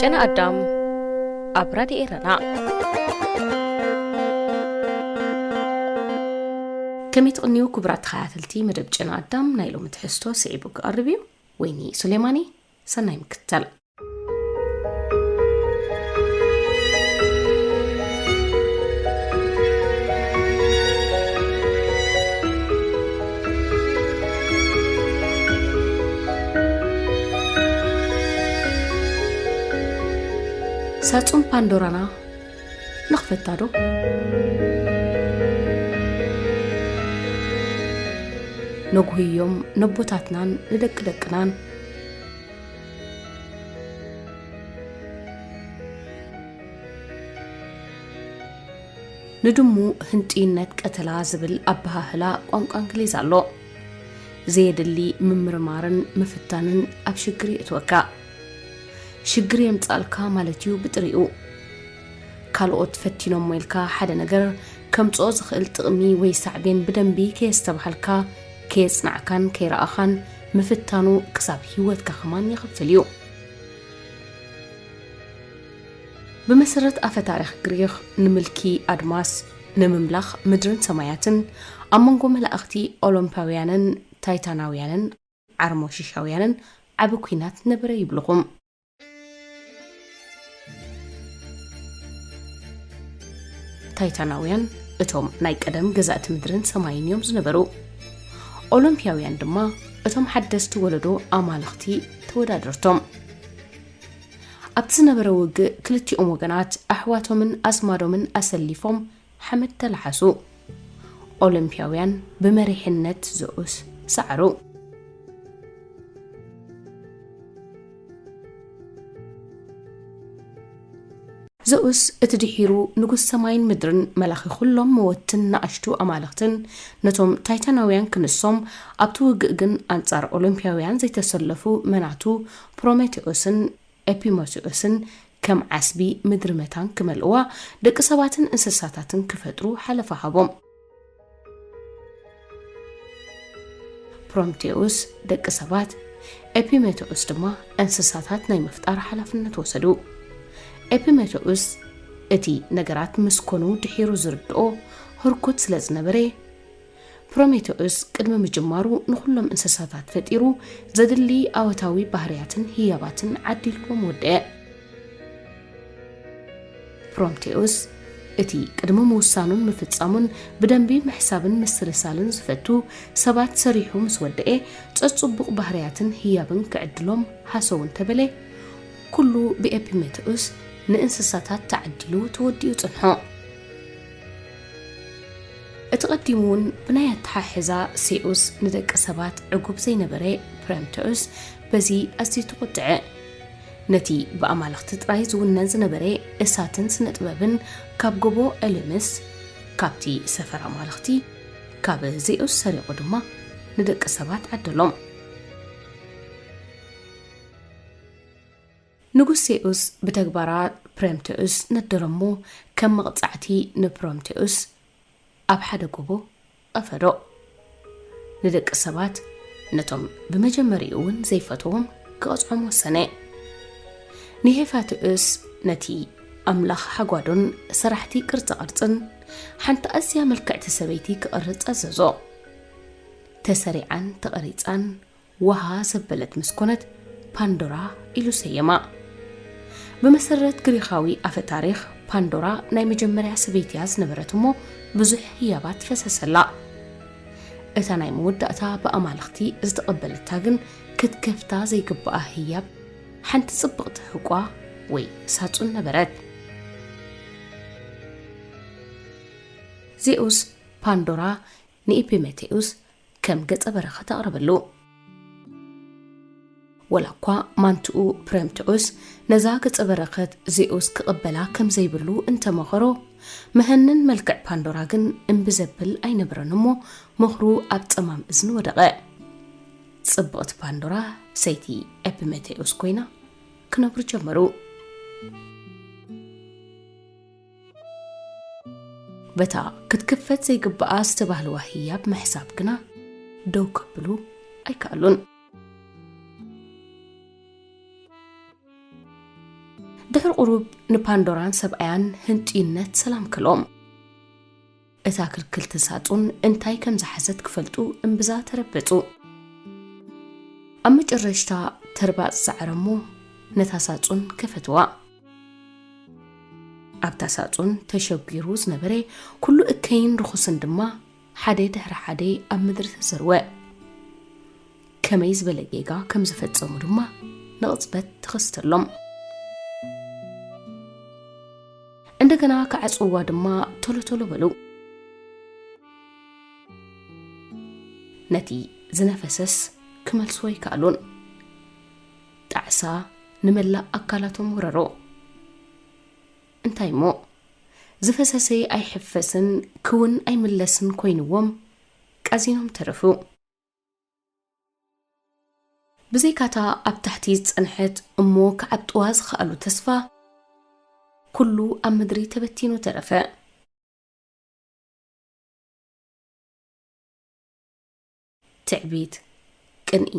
ጨና ኣዳም ኣብ ራድዮ ኤረና። ከመይ ትቕንዩ ክቡራት ተኸታተልቲ መደብ ጨና ኣዳም፣ ናይ ሎሚ ትሕዝቶ ስዒቡ ክቐርብ እዩ። ወይኒ ሱሌማኒ፣ ሰናይ ምክትታል። ሳጹን ፓንዶራና ንኽፈታ ዶ? ነጉህዮም ነቦታትናን ንደቂ ደቅናን። ንድሙ ህንጥዩነት ቀተላ ዝብል ኣበሃህላ ቋንቋ እንግሊዝ ኣሎ። ዘየድሊ ምምርማርን ምፍታንን ኣብ ሽግር የእትወካ። ሽግር የምጻልካ ማለት እዩ ብጥሪኡ። ካልኦት ፈቲኖሞ ኢልካ ሓደ ነገር ከምጽኦ ዝኽእል ጥቕሚ ወይ ሳዕቤን ብደንቢ ከየስተብሃልካ፣ ከየጽናዕካን ከይረኣኻን ምፍታኑ ክሳብ ህይወትካ ከማን ይኸፍል እዩ። ብመሰረት ኣፈ ታሪኽ ግሪኽ፣ ንምልኪ ኣድማስ፣ ንምምላኽ ምድርን ሰማያትን፣ ኣብ መንጎ መላእኽቲ ኦሎምፓውያንን ታይታናውያንን ዓርሞሽሻውያንን ዓቢ ኲናት ነበረ ይብልኹም። ታይታናውያን እቶም ናይ ቀደም ገዛእቲ ምድርን ሰማይን እዮም ዝነበሩ። ኦሎምፒያውያን ድማ እቶም ሓደስቲ ወለዶ ኣማልኽቲ ተወዳደርቶም። ኣብቲ ዝነበረ ውግእ ክልቲኦም ወገናት ኣሕዋቶምን ኣዝማዶምን ኣሰሊፎም ሓመድ ተላሓሱ። ኦሎምፒያውያን ብመሪሕነት ዘኡስ ሰዓሩ። ዘኡስ እቲ ድሒሩ ንጉስ ሰማይን ምድርን መላኺ ኩሎም መወትን ንኣሽቱ ኣማልኽትን ነቶም ታይታናውያን ክንሶም፣ ኣብቲ ውግእ ግን ኣንጻር ኦሎምፒያውያን ዘይተሰለፉ መናቱ ፕሮሜቴዎስን ኤፒሜቴዎስን ከም ዓስቢ ምድሪ መታን ክመልእዋ፣ ደቂ ሰባትን እንስሳታትን ክፈጥሩ ሓለፋ ሃቦም። ፕሮምቴዎስ ደቂ ሰባት፣ ኤፒሜቴዎስ ድማ እንስሳታት ናይ ምፍጣር ሓላፍነት ወሰዱ። ኤፒሜቴዎስ እቲ ነገራት ምስ ኮኑ ድሒሩ ዝርድኦ ህርኩት ስለ ዝነበረ፣ ፕሮሜቴዎስ ቅድሚ ምጅማሩ ንኹሎም እንስሳታት ፈጢሩ፣ ዘድሊ ኣወታዊ ባህርያትን ህያባትን ዓዲልዎም ወደአ። ፕሮምቴዎስ እቲ ቅድሚ ምውሳኑን ምፍጻሙን ብደንቢ ምሕሳብን ምስልሳልን ዝፈቱ ሰባት ሰሪሑ ምስ ወደአ፣ ጸጽቡቕ ባህርያትን ህያብን ክዕድሎም ሃሰው እንተበለ፣ ኩሉ ብኤፒሜቴዎስ ንእንስሳታት ተዓዲሉ ተወዲኡ ጽንሖ። እቲ ቀዲሙ እውን ብናይ ኣተሓሕዛ ሴኡስ ንደቂ ሰባት ዕጉብ ዘይነበረ ፕሬምቴዎስ በዚ ኣዝዩ ተቖጥዐ። ነቲ ብኣማልኽቲ ጥራይ ዝውነን ዝነበረ እሳትን ስነ-ጥበብን ካብ ጎቦ ኤሊምስ፣ ካብቲ ሰፈር ኣማልኽቲ፣ ካብ ዜኡስ ሰሪቑ ድማ ንደቂ ሰባት ዓደሎም። ንጉስ ዜኡስ ብተግባራ ፕሬምቴኡስ ነደሎ እሞ፣ ከም መቕጻዕቲ ንፕሮምቴኡስ ኣብ ሓደ ጎቦ ቀፈዶ። ንደቂ ሰባት፣ ነቶም ብመጀመሪኡ እውን ዘይፈተዎም፣ ክቐጽዖም ወሰነ። ንሄፋትኡስ ነቲ ኣምላኽ ሓጓዶን ሰራሕቲ ቅርጻ ቅርጽን ሓንቲ ኣዝያ ምልክዕቲ ሰበይቲ ክቐርጽ ኣዘዞ። ተሰሪዓን ተቐሪጻን ወሃ ዘበለት ምስ ኮነት ፓንዶራ ኢሉ ሰየማ። ብመሰረት ግሪኻዊ ኣፈ ታሪኽ፣ ፓንዶራ ናይ መጀመርያ ሰበይቲ እያ ዝነበረት እሞ ብዙሕ ህያባት ፈሰሰላ። እታ ናይ መወዳእታ ብኣማልኽቲ ዝተቐበለታ ግን ክትከፍታ ዘይግብኣ ህያብ ሓንቲ ጽብቕቲ ሕቋ ወይ ሳጹን ነበረት። ዜኡስ ፓንዶራ ንኢፒሜቴኡስ ከም ገጸ በረኸት ኣቕረበሉ። ወላ እኳ ማንትኡ ፕሬምቴኡስ ነዛ ገጸ በረኸት ዜኡስ ክቕበላ ከም ዘይብሉ እንተመኸሮ፣ መሀንን መልክዕ ፓንዶራ ግን እምቢ ዘብል ኣይነበረን እሞ፣ ምኽሩ ኣብ ጸማም እዝኒ ወደቐ። ጽብቕቲ ፓንዶራ ሰይቲ ኤፒሜቴኡስ ኮይና ክነብሩ ጀመሩ። በታ ክትክፈት ዘይግብኣ ዝተባህልዋ ህያብ ምሕሳብ ግና ደው ከብሉ ኣይከኣሉን። ድሕሪ ቁሩብ ንፓንዶራን ሰብኣያን ህንጡይነት ሰላም ከሎም። እታ ክልክልቲ ሳጹን እንታይ ከም ዝሓዘት ክፈልጡ እምብዛ ተረበጹ። ኣብ መጨረሽታ ተርባጽ ሰዓረ እሞ ነታ ሳጹን ከፈትዋ። ኣብታ ሳጹን ተሸጒሩ ዝነበረ ኩሉ እከይን ርኹስን ድማ ሓደ ድሕሪ ሓደ ኣብ ምድሪ ተዘርወ። ከመይ ዝበለ ጌጋ ከም ዝፈጸሙ ድማ ንቕጽበት ተኸስተሎም። እንደገና ክዓጽውዋ ድማ ቶሎ ቶሎ በሉ። ነቲ ዝነፈሰስ ክመልስዎ ኣይከኣሉን። ጣዕሳ ንመላእ ኣካላቶም ወረሮ። እንታይ እሞ ዝፈሰሰ ኣይሕፈስን ክውን ኣይምለስን ኮይንዎም ቃዚኖም ተረፉ። ብዘይካታ ኣብ ታሕቲ ዝጸንሐት እሞ ክዓብጥዋ ዝኸኣሉ ተስፋ ኩሉ ኣብ ምድሪ ተበቲኑ ተረፈ። ትዕቢት፣ ቅንኢ፣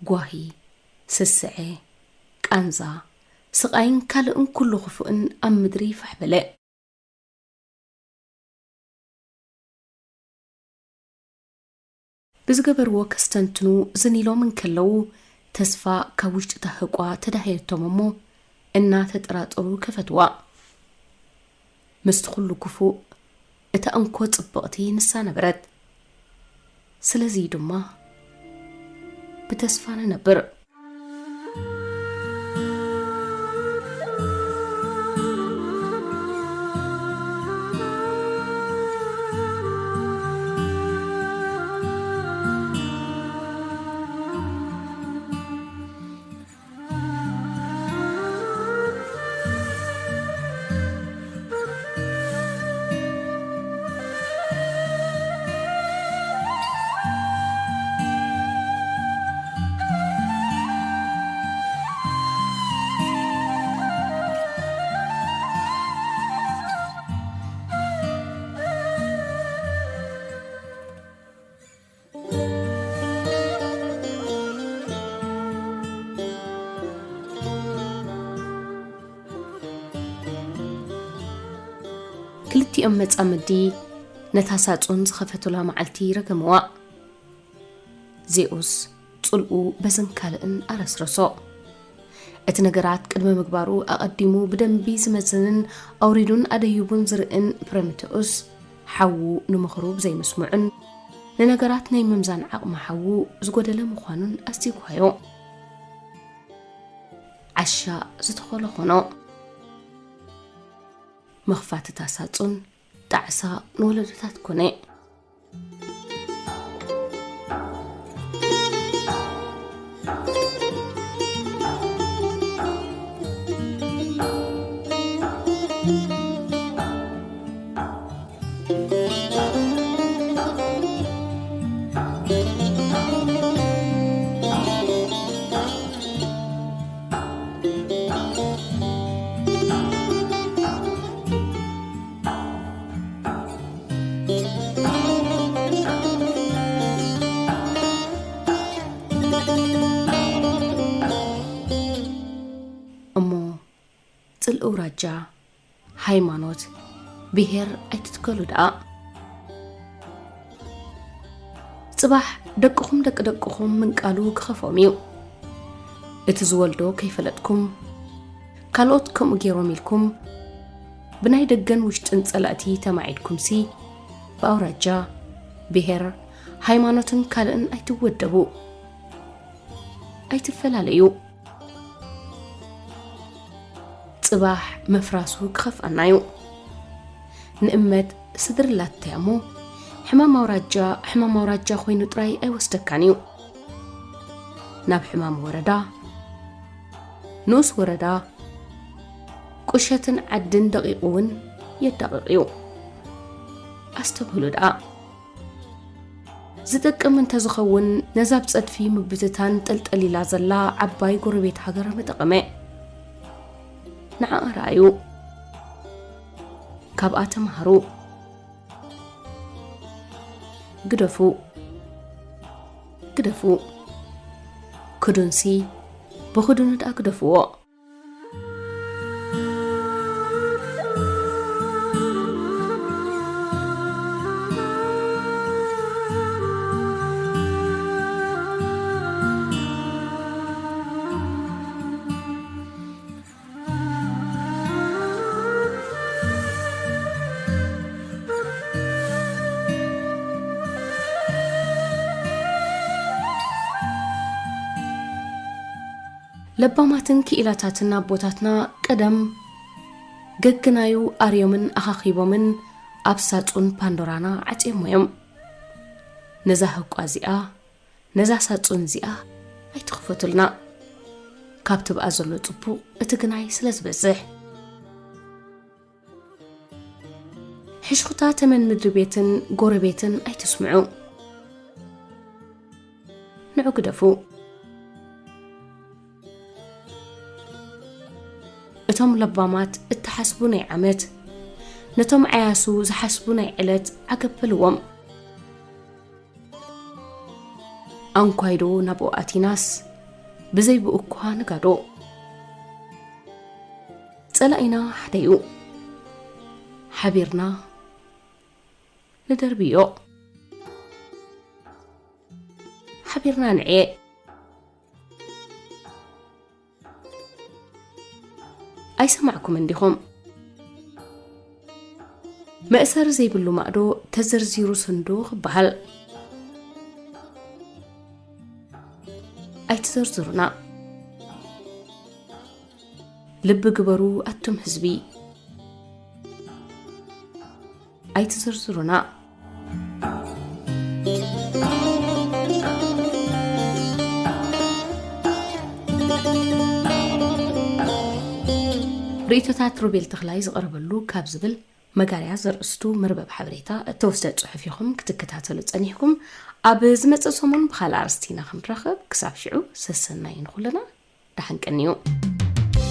ጓሂ፣ ስስዐ፣ ቃንዛ፣ ስቓይን ካልእን ኩሉ ክፉእን ኣብ ምድሪ ፋሕ በለ። ብዝገበርዎ ከስተንትኑ ዝን ኢሎም እንከለዉ፣ ተስፋ ካብ ውሽጢ እታ ህቋ ተዳህየቶም እሞ፣ እናተጠራጠሩ ከፈትዋ። ምስቲ ኩሉ ክፉእ፣ እታ እንኮ ጽብቕቲ ንሳ ነበረት። ስለዚ ድማ ብተስፋ ንነብር። ክልቲኦም መጻምዲ ነታ ሳጹን ዝኸፈቱላ መዓልቲ ረገምዋ። ዜኡስ ጽልኡ በዝን ካልእን ኣረስረሶ። እቲ ነገራት ቅድሚ ምግባሩ ኣቐዲሙ ብደንቢ ዝመዝንን ኣውሪዱን ኣደይቡን ዝርእን ፕሮሜቴኡስ፣ ሓዉ ንምኽሩ ብዘይምስምዑን ንነገራት ናይ ምምዛን ዓቕሚ ሓዉ ዝጎደለ ምዃኑን ኣስቲኳዮ። ዓሻ ዝተኾለ ኾኖ። መኽፋትታ ሳጹን ጣዕሳ ንወለዶታት ኮነ። እሞ ጽልኢ ኣውራጃ፣ ሃይማኖት፣ ብሄር ኣይትትከሉ ደኣ። ጽባሕ ደቅኹም ደቂ ደቅኹም ምንቃሉ ክኸፎም እዩ። እቲ ዝወልዶ ከይፈለጥኩም፣ ካልኦት ከምኡ ገይሮም ኢልኩም፣ ብናይ ደገን ውሽጥን ጸላእቲ ተማዒድኩምሲ፣ ብኣውራጃ፣ ብሄር፣ ሃይማኖትን ካልእን ኣይትወደቡ። ኣይትፈላለዩ። ጽባሕ ምፍራሱ ክኸፍኣና እዩ። ንእመት ስድርላተይ እሞ፣ ሕማም ኣውራጃ፣ ሕማም ኣውራጃ ኮይኑ ጥራይ ኣይወስደካን እዩ። ናብ ሕማም ወረዳ፣ ንኡስ ወረዳ፣ ቁሸትን ዓድን ደቂቑ እውን የዳቕቕ እዩ። ኣስተብህሉ ደኣ። ዝጠቅም እንተዝኸውን፣ ነዛ ብጸድፊ ምብትታን ጠልጠሊላ ዘላ ዓባይ ጎረቤት ሃገር ምጠቐመ። ንዓኣ ረኣዩ። ካብኣ ተምሃሩ። ግደፉ። ግደፉ። ክዱንሲ ብኽዱኑ ደኣ ግደፍዎ። ለባማትን ክኢላታትን ኣቦታትና ቀደም ገግናዩ ኣርዮምን ኣኻኺቦምን ኣብ ሳጹን ፓንዶራና ዓጽዮሞ እዮም። ነዛ ህቋ እዚኣ፣ ነዛ ሳጹን እዚኣ ኣይትኽፈቱልና። ካብ ትብኣ ዘሎ ጽቡቕ እቲ ግናይ ስለ ዝበዝሕ። ሕሽኹታ ተመን ምድሪ ቤትን ጎረቤትን ኣይትስምዑ። ንዑ ግደፉ። እቶም ለባማት እትሓስቡ ናይ ዓመት፣ ነቶም ዓያሱ ዝሓስቡ ናይ ዕለት ዓገብ በልዎም። ኣንኳይዶ ናብኡ ኣቲናስ፣ ብዘይ ብኡ እኳ ንጋዶ። ጸላኢና ሓደ እዩ፣ ሓቢርና ንደርብዮ። ሓቢርና ንዕየ። ኣይሰማዕኩምን ዲኹም? መእሰሪ ዘይብሉ ማእዶ ተዘርዚሩ ስንዱ ክበሃል። ኣይትዘርዝሩና። ልቢ ግበሩ ኣቱም ህዝቢ። ኣይትዘርዝሩና። ርእይቶታት ሮቤል ተኽላይ ዝቐረበሉ ካብ ዝብል መጋርያ ዘርእስቱ መርበብ ሓበሬታ እተወስደ ጽሑፍ ኢኹም ክትከታተሉ ጸኒሕኩም። ኣብ ዝመጽእ ሰሙን ብኻልእ ኣርእስቲ ኢና ክንራኸብ። ክሳብ ሽዑ ሰሰናዩ ንኹልና። ደሓን ቀንዩ።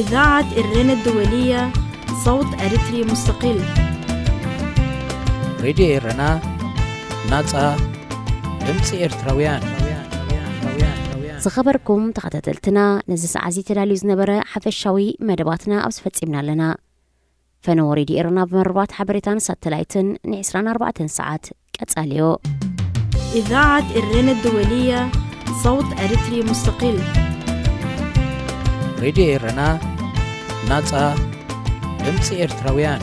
إذاعة إرينا الدولية، صوت أريتري مستقل. ሬድዮ ኤረና፣ ናጻ ድምጺ ኤርትራውያን። ዝኸበርኩም ተኸታተልትና፣ ነዚ ሰዓት እዚ ተዳልዩ ዝነበረ ሓፈሻዊ መደባትና ኣብዚ ፈጺምና ኣለና። ፈነወ ሬድዮ ኤረና ብመርባት ሓበሬታን ሳተላይትን ን24 ሰዓት ቀጻልዮ። إذاعة إرينا الدولية، صوت أريتري مستقل. ሬድዮ ኤረና፣ ናጻ ድምጺ ኤርትራውያን።